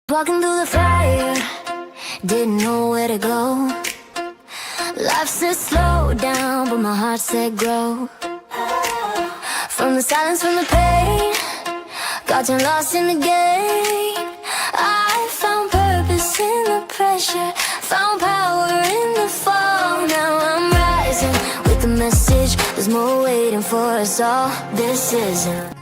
Walking through the fire, didn't know where to go. Life said slow down, but my heart said grow. From the silence, from the pain, got turned lost in the game. I found purpose in the pressure, found power in the fall. Now I'm rising with the message. There's more waiting for us all. This isn't.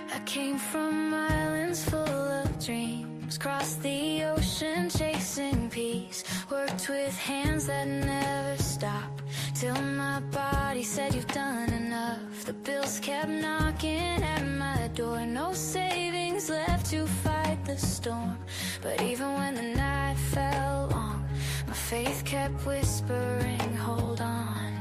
I came from islands full of dreams, crossed the ocean chasing peace, worked with hands that never stop, till my body said, "You've done enough." The bills kept knocking at my door, no savings left to fight the storm. But even when the night felt long, my faith kept whispering, "Hold on."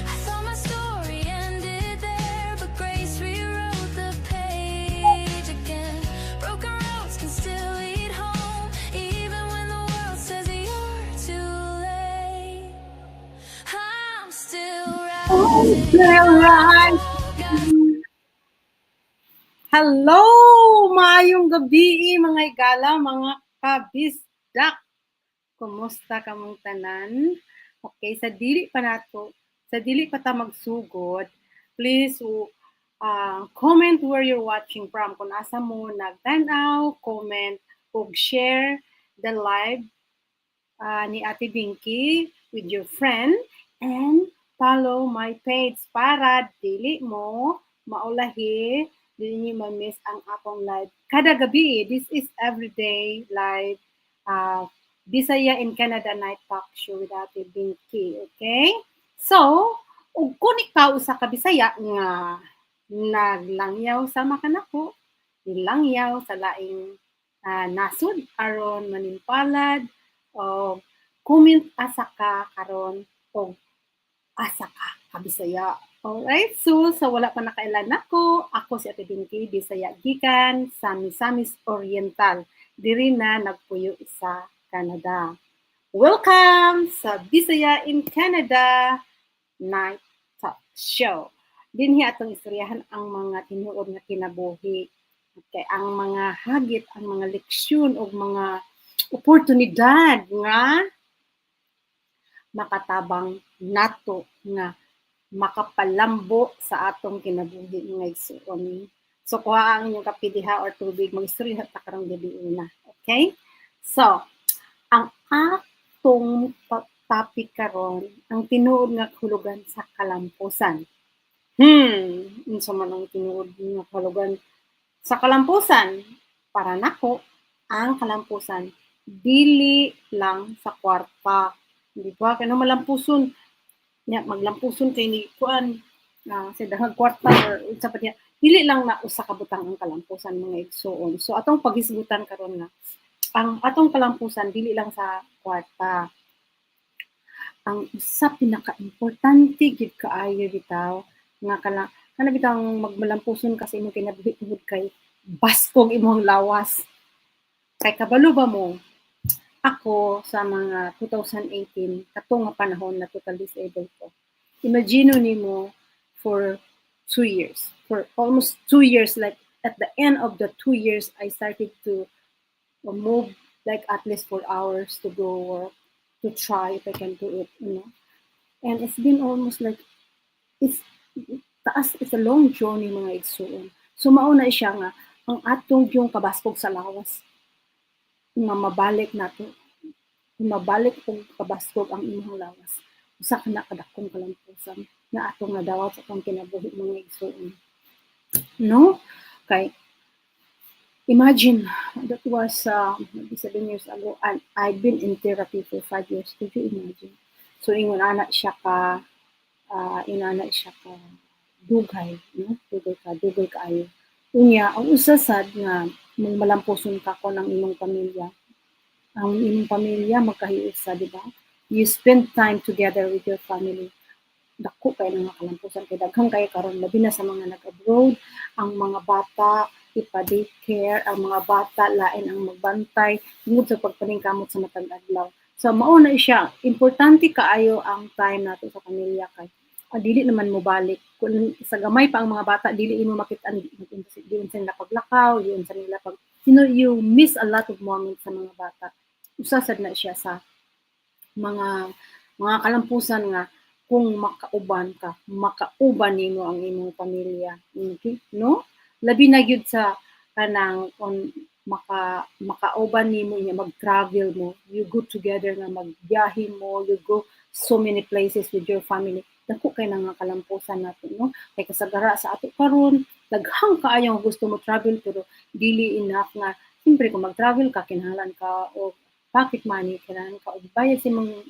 I thought my story ended there, but grace rewrote the page again. Broken roads can still lead home, even when the world says you're too late. I'm still rising. Alright. Hello! Maayong gabi, mga igala, mga kabisdak. Kumusta kamong tanan? Okay, sa dili pa ta magsugod, please comment where you're watching from. Kung asa mo nagtanaw, comment ug share the live ni Ate Binky with your friend and follow my page para dili mo maulahi, dili niyo ma-miss ang akong live. Kada gabi, this is everyday live Bisaya in Canada Night Talk Show with Ate Binky, okay? So, ug kung ikaw usa ka Bisaya nga naglangyaw sama kanako, nilangyaw sa laing nasod aron manimpalad o comment asa ka karon og asa ka ka Bisaya. Alright, so sa wala pa nakaila nako, ako si Ate Binky, Bisaya gikan sa Misamis Oriental, diri na nagpuyo sa Canada. Welcome sa Bisaya in Canada Night Talk Show. Dinhi atong istoryahan ang mga tinuod nga kinabuhi. Okay, ang mga hagit, ang mga leksyon ug mga oportunidad nga makatabang nato nga makapalambo sa atong kinabuhi, mga igsuon. So kuha ang inyong kape diha or tubig, mag-istorya ta karong gabi una. Okay? So, ang atong topic karon, ang tinuod nga kahulugan sa kalampusan. Unsa man ang tinuod nga kahulugan sa kalampusan? Para nako, ang kalampusan dili lang sa kwarta. Di ba? Kaya malampuson nya, maglampuson kay ni kuan na sa daghang kwarta or unsa pa niya, dili lang na usa ka butang ang kalampusan, mga igsuon. So atong paghisgutan karon nga ang atong kalampusan dili lang sa kwarta. Ang usa pinaka-importante gid kaayo bitaw nga kana bitang magmalampuson ka sa imong kinabuhi tungod kay baskog imong lawas. Kay kabalo ba mo, ako sa mga 2018 kato nga panahon na total disabled ko. Imagine nimo, for 2 years, for almost 2 years, like at the end of the 2 years, I started to move like at least 4 hours to go work, to try if I can do it. And it's been almost like, it's taas, it's a long journey, mga igsuon. So mao na siya nga, ang atong yung kabaskog sa lawas, nga mabalik nato, mabalik og kabaskog ang imong lawas, usa ka na kadakong kalampusan nga atong nadawat sa atong kinabuhi, mga igsuon. No? Kay imagine, that was maybe 7 years ago and I've been in therapy for 5 years. Could you imagine? So ingon ana siya ka dugay, no? Dugay kaayo. Unya, ang usa sad nga mong malampuson ka kon ang imong pamilya. Ang imong pamilya magkahiusa, di ba? You spend time together with your family. Dako kay nga kalampusan kay daghan kay karon, labi na sa mga nag-abroad, ang mga bata ipa-daycare, ang mga bata lain ang magbantay tungod sa pagpaningkamot sa matag adlaw. So mao na siya, importante kaayo ang time nato sa pamilya kay Dili naman mo balik kung sa gamay pa ang mga bata, dili imo makit-an di unsa nila paglakaw, di unsa nila pag you miss a lot of moments sa mga bata. Usa sad na siya sa mga kalampusan nga kung makauban ka, makauban nimo ang imong pamilya, okay, no? Labi na gyud sa kanang kung makauban nimo niya, mag-travel mo, you go together nga magbiyahe mo, you go so many places with your family. Dako kay na nga kalampusan nato, no? Kay kasagara sa ato karon, daghang kaayo nga gusto mo travel pero dili enough nga siyempre kung mag-travel ka, kinahanglan ka og pocket money, kinahanglan ka og bayad sa imong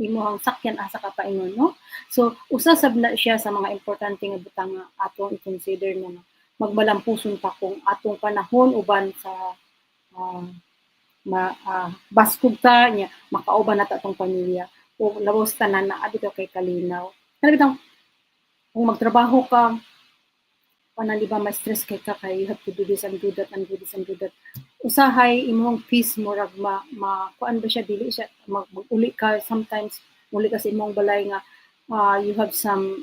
imong sakyan asa ka paingon, no? So usa sab na siya sa mga importante nga butang nga atong i-consider na magmalampuson ta kung atong panahon uban sa ma baskog ta nya makauban na ta atong pamilya o labaw sa tanan naa bitaw kay kalinaw. Kana bitang kung magtrabaho ka, kanang di ba ma-stress kay ka kay you have to do this and do that and do this and do that. Usahay imong peace murag ma, ma kuan ba siya, dili siya mag-uli ka, sometimes uli ka sa imong balay nga you have some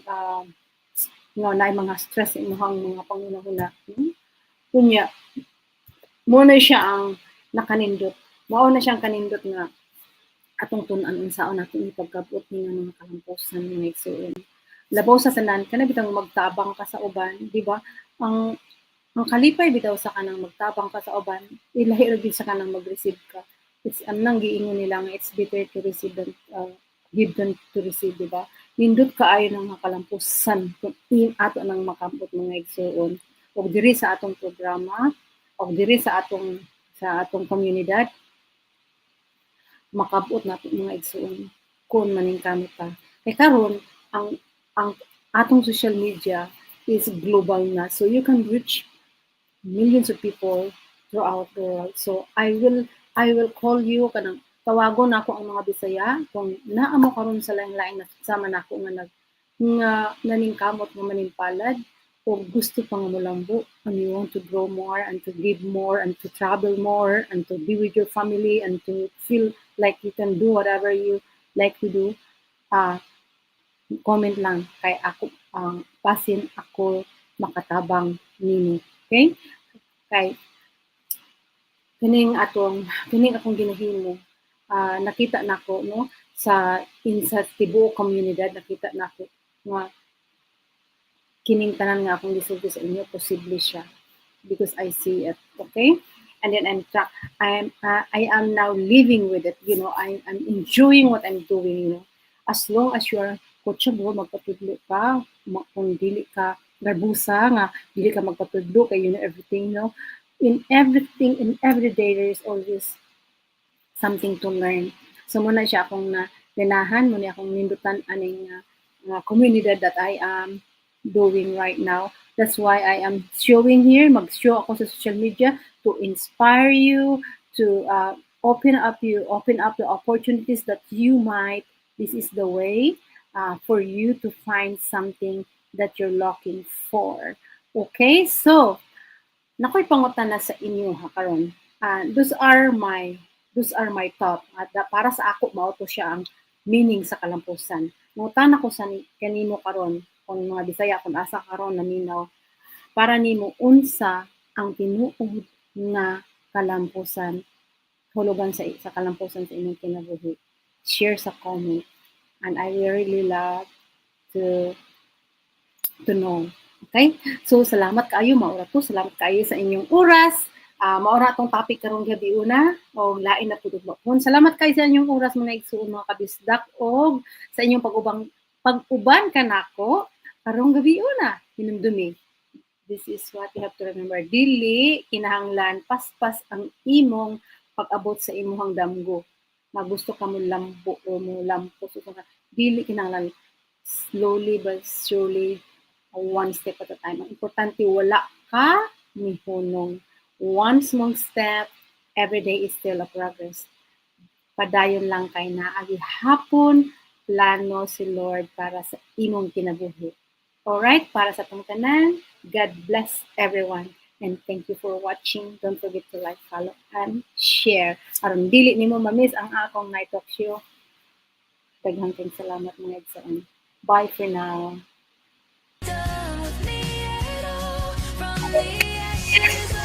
nga naay mga stress sa imong mga panghuna-huna. Kunya mo na siya ang nakanindot. Mao na siyang kanindot nga atong tun-an unsaon nato ni pagkabot ni nga mga kalampusan, mga igsuon. Labaw sa tanan, kana bitang magtabang ka sa uban, di ba? Ang kalipay bitaw sa kanang magtabang ka sa uban, ilahi ra gyud sa kanang mag-receive ka. It's ang nang giingon nila nga it's better to receive than give than to receive, di ba? Nindot kaayo ng mga kalampusan kung ato nang makabot, mga igsuon. Og diri sa atong programa, og diri sa atong komunidad, makabot nato, mga igsuon, kung maningkamot ta. Kay karon ang atong social media is global na. So you can reach millions of people throughout the world. So I will call you, kanang tawagon nako ang mga Bisaya kung naa mo karon sa laing-laing sama nako nga nag nga naningkamot nga manimpalad o gusto pa nga molambo and you want to grow more and to give more and to travel more and to be with your family and to feel like you can do whatever you like to do, comment lang kay ako ang basin ako makatabang nimo, okay? Kay kining akong ginahimo, nakita nako, no, sa tibuok komunidad, nakita nako nga kining tanan nga akong gisulti sa inyo, posible siya because I see it, okay? And then I am now living with it. I'm enjoying what I'm doing. As long as you are coachable, magpatudlo ka, kung dili ka garbusa nga dili ka magpatudlo kay you know everything, no? In everything, in every day, there is always something to learn. So mao na siya akong na ganahan mo ni akong nindutan aning komunidad that I am doing right now. That's why I am showing here, mag-show ako sa social media to inspire you, to open up the opportunities that you might, this is the way for you to find something that you're looking for. Okay, so, nakoy pangutana sa inyo ha karon. Those are my thought. At para sa ako, mao to siya ang meaning sa kalampusan. Mangutana ko sa kanimo karon, kung mga Bisaya kung asa karon naminaw, para nimo, unsa ang tinuod nga kalampusan, hulugan sa kalampusan sa inyong kinabuhi? Share sa comment and I will really love to know. Okay? So salamat kaayo, mao ra to. Salamat kaayo sa inyong oras. Mao ra atong topic karong gabi una o lain na pud ugma. Salamat kaayo sa inyong oras, mga igsuon, mga kabisdak, og sa inyong pag-uban kanako karong gabi una. Hinumdumi. This is what you have to remember. Dili kinahanglan paspas ang imong pag-abot sa imong damgo. Na gusto ka mo lambo o mo lampos o ka, dili kinahanglan, slowly but surely, one step at a time. Ang importante, wala ka mihunong. One small step every day is still a progress. Padayon lang kay naa gihapon plano si Lord para sa imong kinabuhi. Alright, para sa atong tanan, God bless everyone. And thank you for watching. Don't forget to like, follow, and share. Aron dili nimo ma-miss ang akong night talk show. Daghang kayong salamat, mga igsoon. Bye for now. Done with me at all. From the ashes